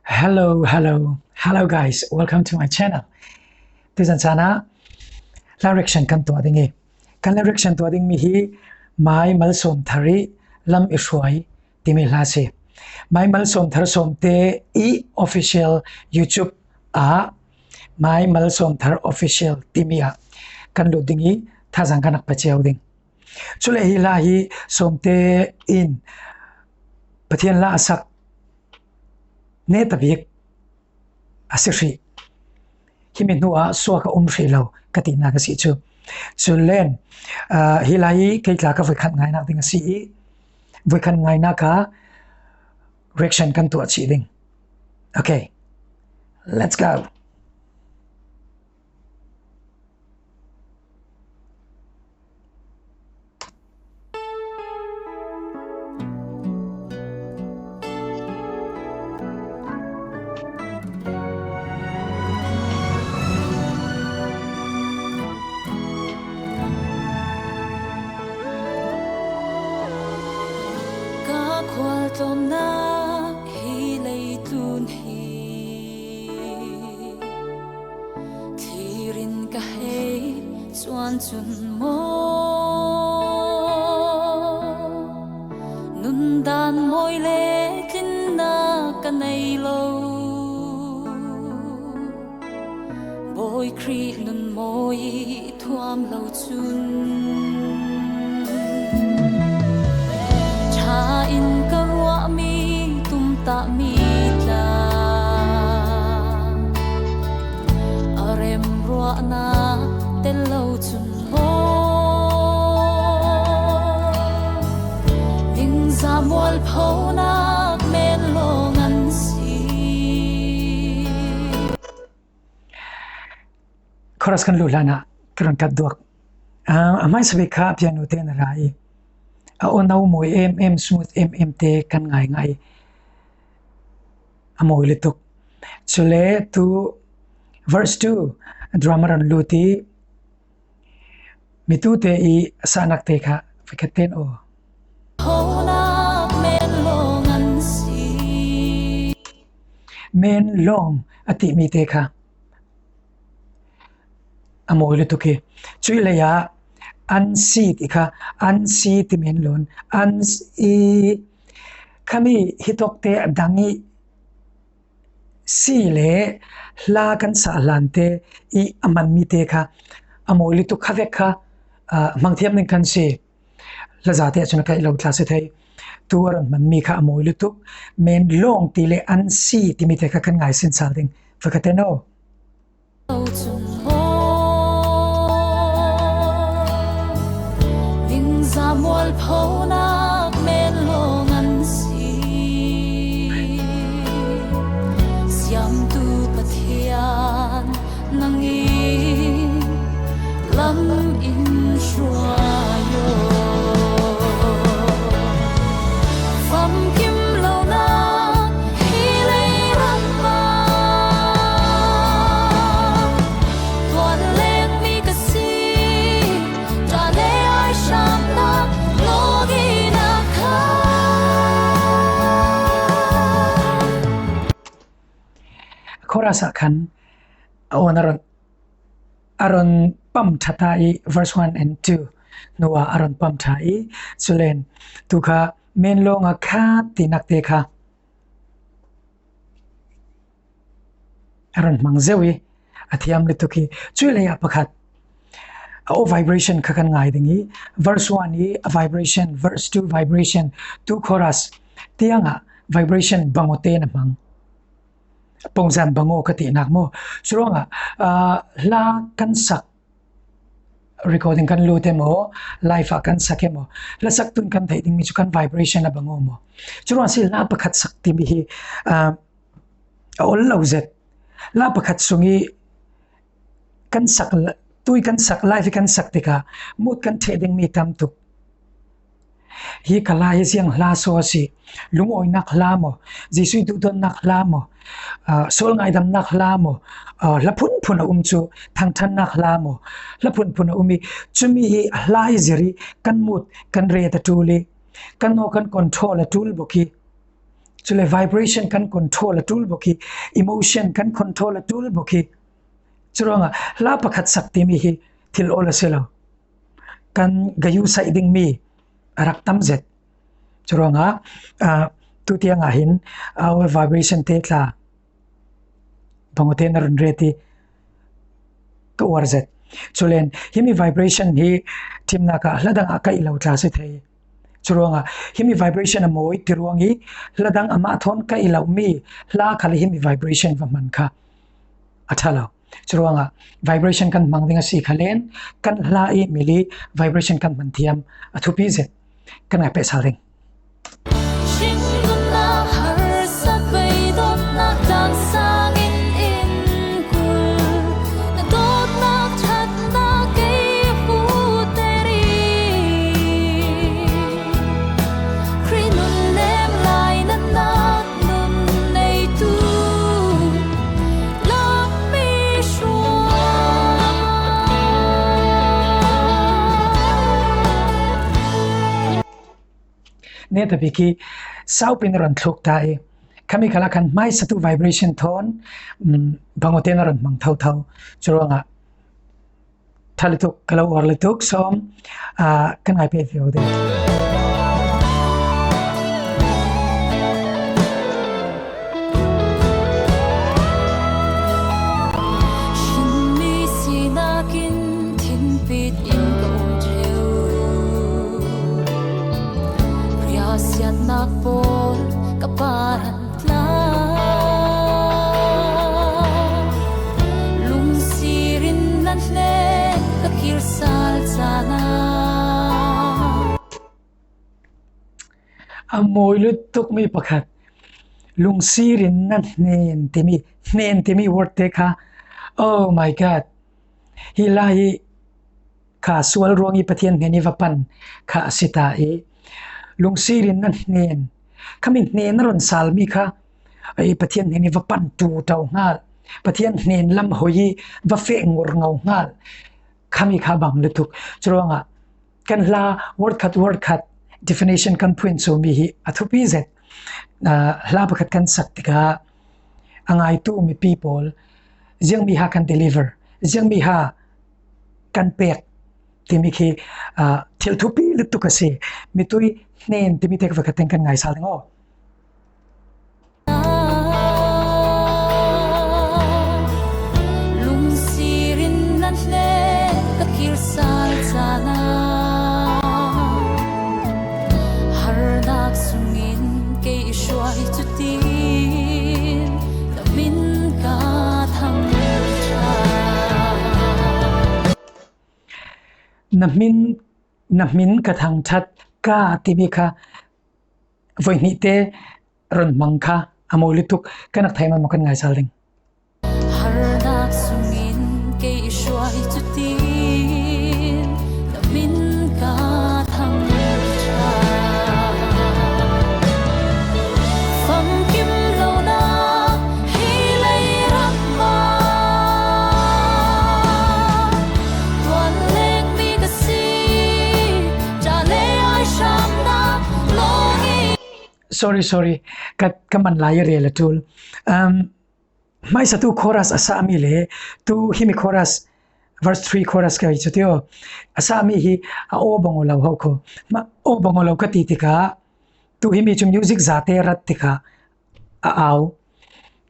Hello, hello, hello guys, welcome to my channel. Tuzan caan ah direction kan tuah ding i kan direction tuah ding mi hi Mai Malsawm Thar i lam i hruai timi hla si. Mai Malsawm Thar Sawmte i official YouTube ah Mai Malsawm Thar official timi ah kan lut ding i thazang kan rak pe cio ding. Cule hi hla hi Sawmte in Pathian hla a sak ne tabik a si hrih. Himi hnu ah suak a um hrih lo ka tinak a si cu. Cun hi lai i kei tla ka voikhat ngainak ding a si i voikhat ngainak ah reaction kan tuah chih ding. Okay, let's go. Ka khualtlawnnak hi leitlun hi Thlir in ka hei cuan cun maw Nundan mawi le tlinnak ka nei lo Bawi Khrih nun mawi thuam lo cun Ṭha in ka ruahmi tumtahmi tla A rem ruahnak tel lo cun maw Ningza mualphonak men lawng an si. Chorus kan luh hlan ah ka ron kat duak. A hmaisa bik kha piano te na ra i a aw no mawi em em smooth em em te kan ngai ngai. A mawi le tuk. Cule tu verse 2 drummer an lut i mitu te i sanak te kha fikhat ten aw. Honak men lawng an si. Men lawng a ti mi te kha A mawi lutuk hi. Cui lei ah an si ti kha an si timi an lawn. An i khami hi tawk te a dang i si le hla kan sa hlan te i a manmi te kha a mawi lutuk kha vek kha hmang thiam ning kan si. Hlaza te ahcun kai lo thla si thei. Tu a ron hmanmi kha a mawi lutuk. Men lawng ti le an si timi te kha kan ngai sin sal ding. Fakate no. Mualphonak men lawng an si. Siamtu Pathian nang i lam in hruai Famkim lonak hi lei ram ah tuan lengmi ka si ṭa le ai hramnak loginak kha. Chorus ah khan a awn a ron a ron pam ṭha ta i verse 1 and 2 hnu ah a ron pam ṭha i culen tu kha men lawng ah khat tinak te kha a ron hmang zeu i a thiam lutuk hi cui lei ah pakhat a aw vibration kha kan ngai ding i verse 1 i a vibration verse 2 vibration tu chorus tiang ah vibration bangote na hmang pongzan bango ka ti nak mu curuangah hla kan sak recording kan lut emaw live ah kan sak emaw hla sak tun kan theih dingmi cu kan vibration a bango maw curuang si hla pakhat sak timi hi a ol lo zet hla pakhat sung i kan sak tui kan sak live kan sak tikah mood kan theh dingmi tam tuk Hi ka hla hi siang hla saw a si. Lungawinak hla maw, Jesuh duhdawtnak hla maw, sual ngaidamnak hla maw, hla phunphun a um cu, thangṭhatnak hla maw, hla phunphun a um i cumi hi hla i zir i kan mood kan ret a ṭul i kan aw kan control a ṭul buk i. Chule vibration kan control a tul bawk hi, emotion kan control a tul bawk hi. Churuangah hla pakhat sak timi hi thil awl a si lo. Kan gayu saih dingmi a rak tam zet. Curuangah tutiang ah hin our vibration te tla bangote na run ret i ka uar zet. Culen himi vibration hi thimnak ah hla dang ah kaih lo tla si thei. Curuangah himi vibration a mawi ti ruang i hla dang amah thawn kaih lo mi hla khal himi vibration va hman kha a tha lo. Curuangah vibration kan hmang ding a si khalen kan hla i mili vibration kan hman thiam a thupi zet kan ngai peh sal ding. Ne ta biki saupin ron thluk ta i khami khala khan mai satu vibration thon bangote na ron mang thau thau churonga thalituk kalo orlituk som kan ngai pe view de. A mawi lutuk mi pakhat lungsir in na hnen timi hnen timi word te kha oh my god hi la hi kha sual ruang i Pathian hnen i va pan kha a si ta i lungsir in na hnen khami hnen ron sal mi kha ai Pathian hnen i va pan tu tau ngal Pathian hnen lam hoi va fe ngur ngau ngal khami kha bang lutuk churuanga kan hla word khat word khat definition kan phuin chu mi hi a thupi zet hla pakhat kan sak tikah a ngaitu mi people ziang mi ha kan deliver ziang mi ha kan pek timi khi thil thupi lutuk a si mitui hnen timi tek vakhat ten kan ngai sal ding aw. Na min na min ka thangṭhat ka timi kha voihnih te ron hmang kha a mawi lutuk kan rak thei man maw kan ngai sal ding. Harnak sungin kei i hruai cutin na min ka thangṭhat. Famkim lonak hi lei ram ah tuan lengmi ka si ṭah le ai hramnak lawng i Sorry, sorry, ka ka man lai rel a ṭul. Hmaisatu chorus a sami le tu himi chorus verse 3 chorus ka chu tio a sami hi a aw bang lo ho kho ma aw bang lo ka ti tikah tu himi chu music za te rat tikah a au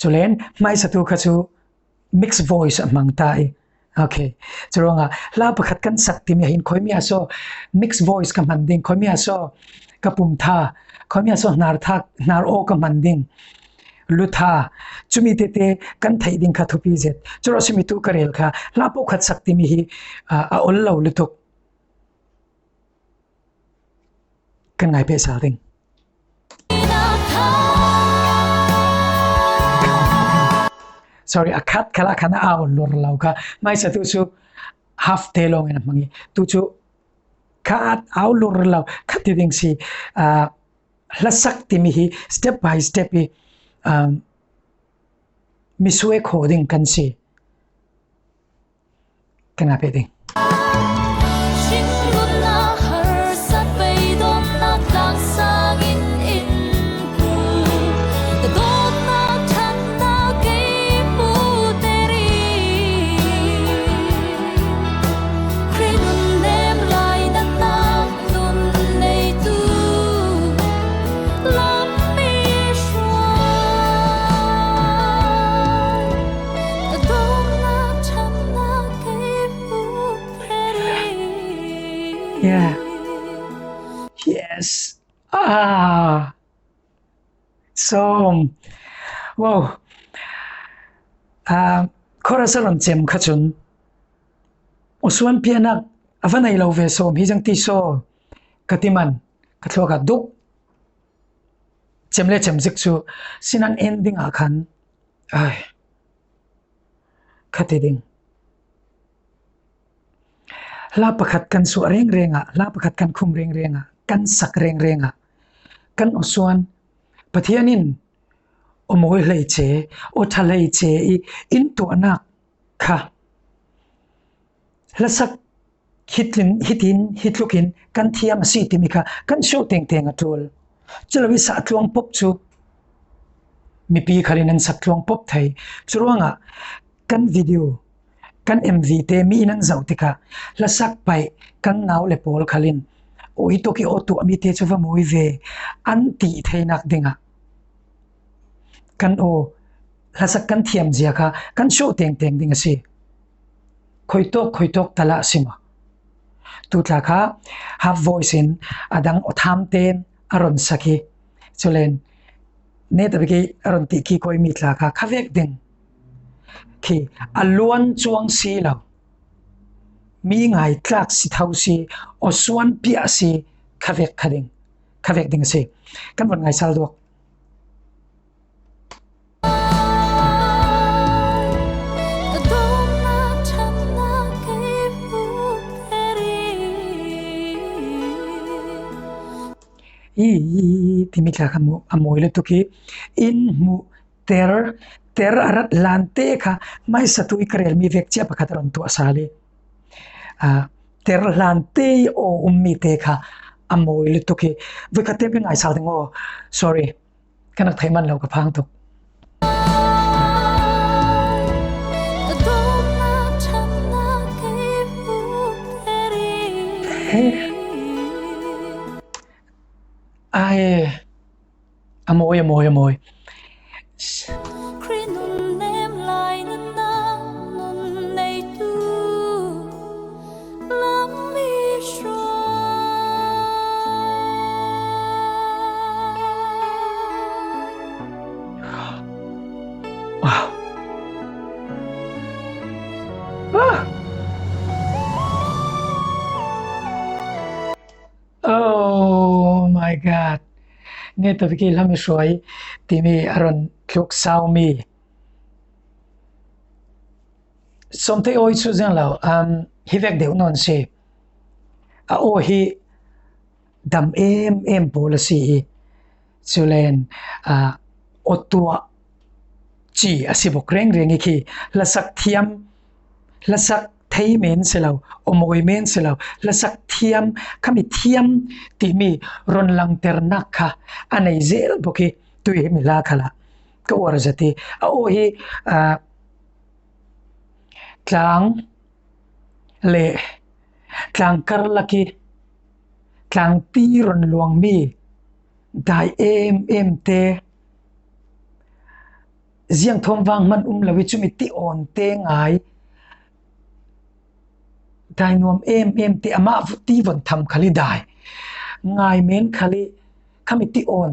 chulen hmaisatu kha chu mix voice a hmang ta i okay churuangah hla pakhat kan sak timi hin khoi mi so mix voice ka hman ding khoi mi so ka pum tha khoi mi so hnar tha hnar o ka hman ding lu tha chumi te te kan thei ding kha thupi zet churo simi tu karel kha hla po khat sak timi hi a ol lo lutuk kan ngai pe sal ding. Sorry, a khat khala khan a au lur lo kha mai sa tu chu half te long in mangi tu chu khat au lur lo khat ti ding si hlasak timi hi step by step i mi sue kho ding kan si kan pe ding. Harsat beidonnak tlangsang in in kul. Yeah. Yes. Ah. Sawm. Wow. Ah, chorus a rawn chem kha chun. O suan pianak a va nei lo ve sawm hi jang ti so. Ka ti man. Ka thluak a duk. Chem le chem zik chu sinan ending ah khan ai kha ti ding. Hla pakhat kan suah rengreng ah, hla pakhat kan khum rengreng ah, kan sak rengreng ah, kan aw suan Pathian in aw mawi hlei ce, aw ṭha hlei ce i inn tuahnak kha hlasak hitlin hitin hitluk in kan thiam a si timi kha kan show tengteng a ṭul. Culo i sah tluang pop cu mipi khal in an sak tluang pop thei. Curuangah kan video kan MV te mi in an zoh tikah hlasak paih kan nau le pawl khal in aw hi tuk i aw tuahmi te cu va mawi ve an ti theinak dingah kan aw hlasak kan thiam zia kha kan show tengteng ding a si. Khoi tawk khoi tawk tal ah a si ma? Tutla kha half voice in a dang aw tham tein a ron sak i culen ne tabiki a ron ti ki koi mi tla kha kha vek ding khi a luan chuang si lo. Mi ngai tlak si tho si aw suan piah si kha vek kha ding kha vek ding si. Kan von ngai sal duak. I timi tla kha a mawi le tuk i inn hmuh ter ter a rat lan te kha hmaisa tu i ka relmi vek cia pakhat a ron tuah sal i ter hlan te i aw ummi te kha a mawi le tuk i voikhat te kan ngai sal ding aw sorry Kan rak thei manh lo ka phang tuk. Ai a mawi a mawi a mawi. Oh my God. Ne tawiki hlam i hruai timi a ron tluk saumi. Sawmtei aw hi cu zeng lo hi vek deuh nawn si. A aw hi dam emem pawl a si i culen aw tuah ci a si bawk rengreng i khi hlasak thiam hlasak thei men si lo aw mawi men si lo hlasak thiam khami thiam timi ron langhternak kha a nei zel bawk i tui hi mi hla khal ah ka uar zat i a aw hi Tlang le tlang karlak i tlangpi rawn luangmi dai emem te ziangthawm vang hmanh um lo i cumi ti awn te ngai dai nuam emem te amah ti von tham khal i dai ngai men khal i khami ti awn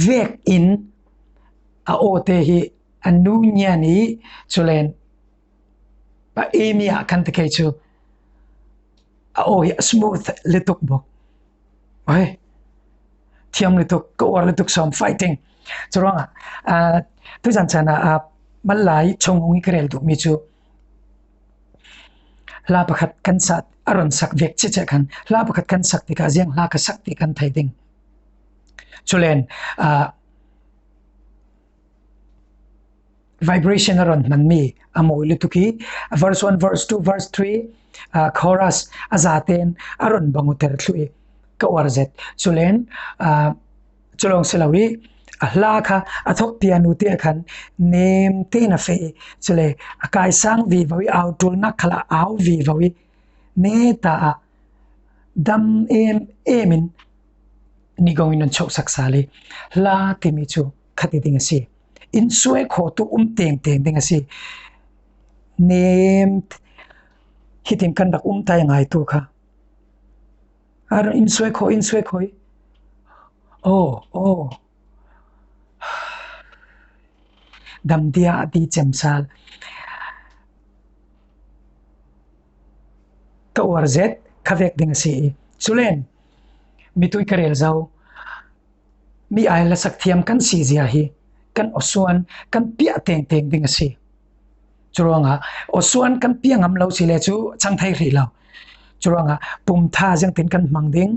vek in a aw te hi a nu ngian i culen pa Amy ah khan te cu a aw hi a smooth lituk bawk. Oi thiam lituk ka uar lituk som fighting. Curuangah tuzan chan ah malai chungung i ka rel duhmi cu hla pakhat kan sa a ron sak vek che che khan hla pakhat kan sak tikah ziang hla ka sak ti kan thei ding. Culen vibration a ron hmanmi a mawi lutuk i verse 1, verse 2, verse 3 chorus a zaten a ron banguter thlu i ka uar zet. Culen culong si lo i a hla kha a thok piano te khan nem tein a fe i cule a kai sang vi vo i au ṭulnak khala au vi vo i ne ta ah dam em em in nigong in an chok sak sal i hla timi cu khati ding a si. Inn suai kho tu um tengteng ding a si. Nem hitin kan rak um tai ngai tu kha. A ron in suai khawh in suai khawh i aw aw damdia a ti cemsal. Ka uar zet kha vek ding a si i culen mitui ka rel zau. Mi ai la sak thiam kan si zia hi kan awsuan kan piah tengteng ding a si. Curuangah awsuan kan piah ngam lo si le cu chang thei hrih lo. Curuangah pum tha ziang tin kan hmang ding,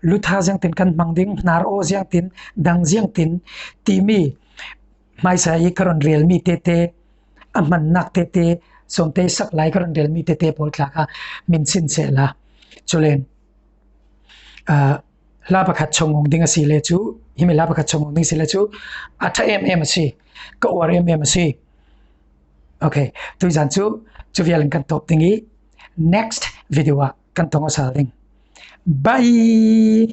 lu tha ziang tin kan hmang ding, hnar aw ziang tin, dang ziang tin timi hmaisa i ka ron relmi tete a hmannak tete sawmte sak lai ka ron relmi tete pawl tla kha min chin seh la. Culen hla pakhat chungong ding a si le cu himi hla pakhat chungong ding si le cu a ṭha em em a si ka uar em em a si okay tuizan cu cu vial in kan top ding i next video ah kan tong asal ding bye.